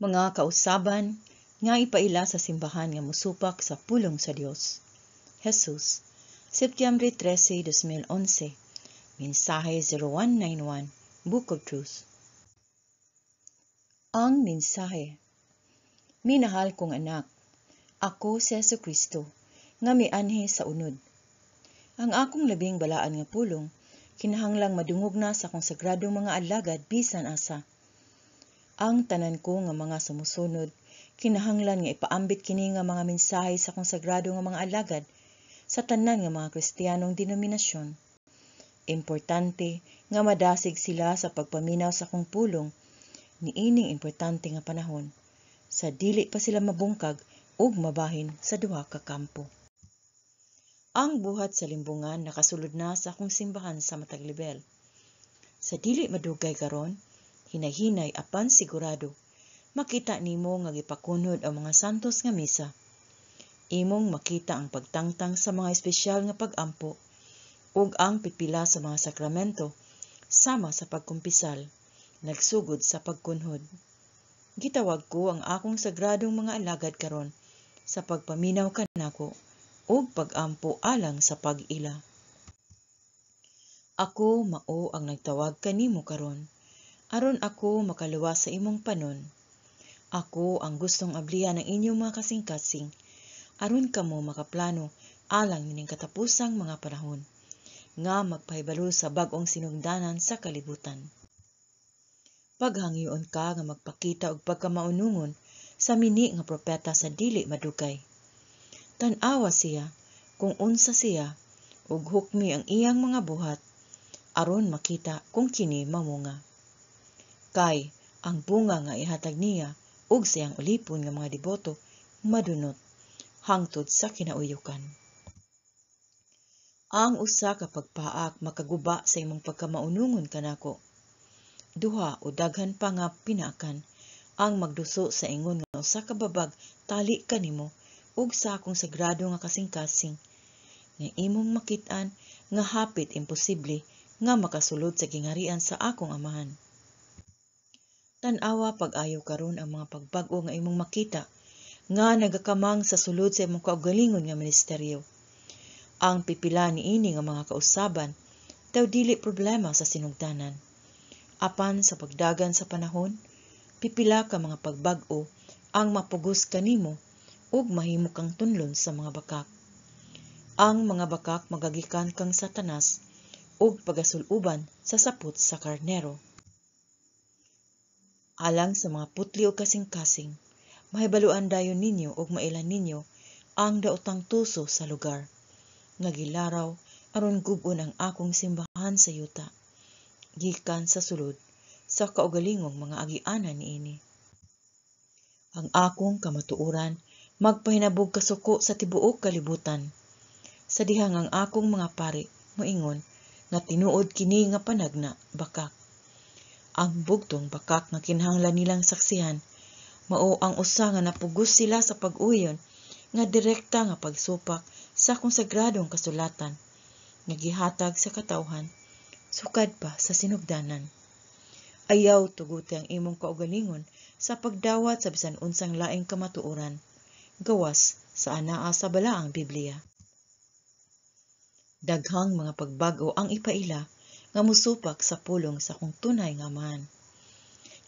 Mga kausaban nga ipaila sa simbahan nga mosupak sa pulong sa Dios. Jesus, Setyembre 13, 2011. Mensahe 0191, Book of Truth. Ang mensahe. Minahal kong anak, ako si Jesu Kristo, nga mianhi sa unod. Ang akong labing balaan nga pulong, kinahanglang madungog na sa akong sagradong mga alagad bisan asa. Ang tanan ko nga mga sumusunod, kinahanglan nga ipaambit kini nga mga mensahe sa akong sagrado nga mga alagad sa tanan nga mga Kristiyanong denominasyon. Importante nga madasig sila sa pagpaminaw sa akong pulong niining importante nga panahon, sa dili pa sila mabungkag ug mabahin sa duha ka kampo. Ang buhat sa limbungan nakasulod na sa akong simbahan sa matag lebel. Sa dili madugay karon, hinay-hinay apan sigurado, makita nimo nga gipakunhod ang mga santos nga misa. Imong makita ang pagtangtang sa mga espesyal nga pag-ampo ug ang pipila sa mga sakramento sama sa pagkumpisal, nagsugod sa pagkunhod. Gitawag ko ang akong sagradong mga alagad karon sa pagpaminaw kanako ug pag-ampo alang sa pag-ila. Ako mao ang nagtawag kanimo karon, aron ako makaluwas sa imong panon. Ako ang gustong ablihan ang inyong mga kasing-kasing, aron kamo makaplano alang nining katapusang mga panahon, nga magpahibalo sa bag-ong sinugdanan sa kalibutan. Paghangyoon ka nga magpakita og pagkamaunungon sa mini nga propeta sa dili madugay. Tan-awa siya kung unsa siya ug hukmi ang iyang mga buhat aron makita kung kini mamunga. Kay ang bunga nga ihatag niya ug sa iyang ulipon nga mga deboto madunot hangtod sa kinauyukan. Ang usa ka pagpaak makaguba sa imong pagkamaunungon kanako. Duha o daghan pa nga pinaakan ang magduso sa ingon nga usa ka babag tali kanimo ug sa akong sagrado nga kasing-kasing, nga imong makit-an nga hapit imposible nga makasulod sa gingharian sa akong Amahan. Tan-awa pag-ayo karon ang mga pagbag-o nga imong makita nga nagakamang sa sulod sa imong kaugalingon nga ministeryo. Ang pipila niini nga mga kausaban daw dili problema sa sinugdanan. Apan sa pagdagan sa panahon, pipila ka mga pagbag-o ang mapugos kanimo ug mahimo kang tunlon sa mga bakak. Ang mga bakak magagikan kang Satanas ug pagasul-uban sa sapot sa karnero. Alang sa mga putli ug kasing-kasing, mahibaluan dayon ninyo ug maila ninyo ang daotang tuso sa lugar nga gilaraw aron gub-on ang akong simbahan sa yuta, gikan sa sulod sa kaugalingong mga agianan niini. Ang akong kamatuoran magpahinabog kasuko sa tibuok kalibutan, sa dihang ang akong mga pari moingon nga tinuod kini nga panagna bakak. Ang bugtong bakak nga kinahanglan nilang saksihan mao ang usa nga napugos sila sa pag-uyon nga direkta nga pagsupak sa akong sagradong kasulatan nga gihatag sa katawhan sukad pa sa sinugdanan. Ayaw tuguti ang imong kaugalingon sa pagdawat sa bisan unsang laing kamatuoran, gawas sa anaa sa balaang Biblia. Daghang mga pagbag-o ang ipaila nga mosupak sa pulong sa akong tunay nga Amahan.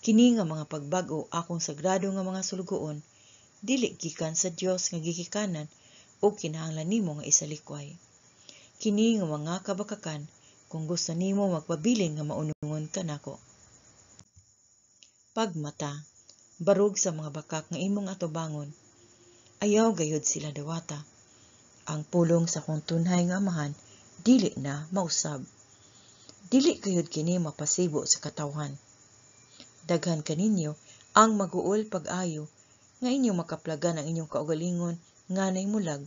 Kini nga mga pagbag-o akong sagrado nga mga sulugoon, dili gikan sa Dios nga gigikanan ug kinahanglan nimo nga isalikway. Kini nga mga kabakakan kung gusto nimo magpabilin nga maunungon kanako. Pagmata, barug sa mga bakak nga imong atubangon, ayaw gayud sila dawata. Ang pulong sa akong tunhay nga Amahan dili na mausab. Dili gayud kini mapasibo sa katawhan. Daghan kaninyo ang maguol pag-ayo nga inyong makaplagan ang inyong kaugalingon nga mulag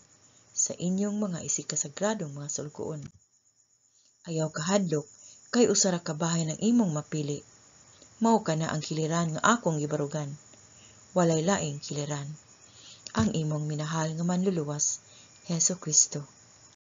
sa inyong mga isikasagradong mga sulugoon. Ayaw kahadlok kay usa ra ka bahin ang imong mapili. Mao kana ang kiliran nga akong gibarugan. Walay laing kiliran. Ang imong minahal nga manluluwas, Hesus Kristo.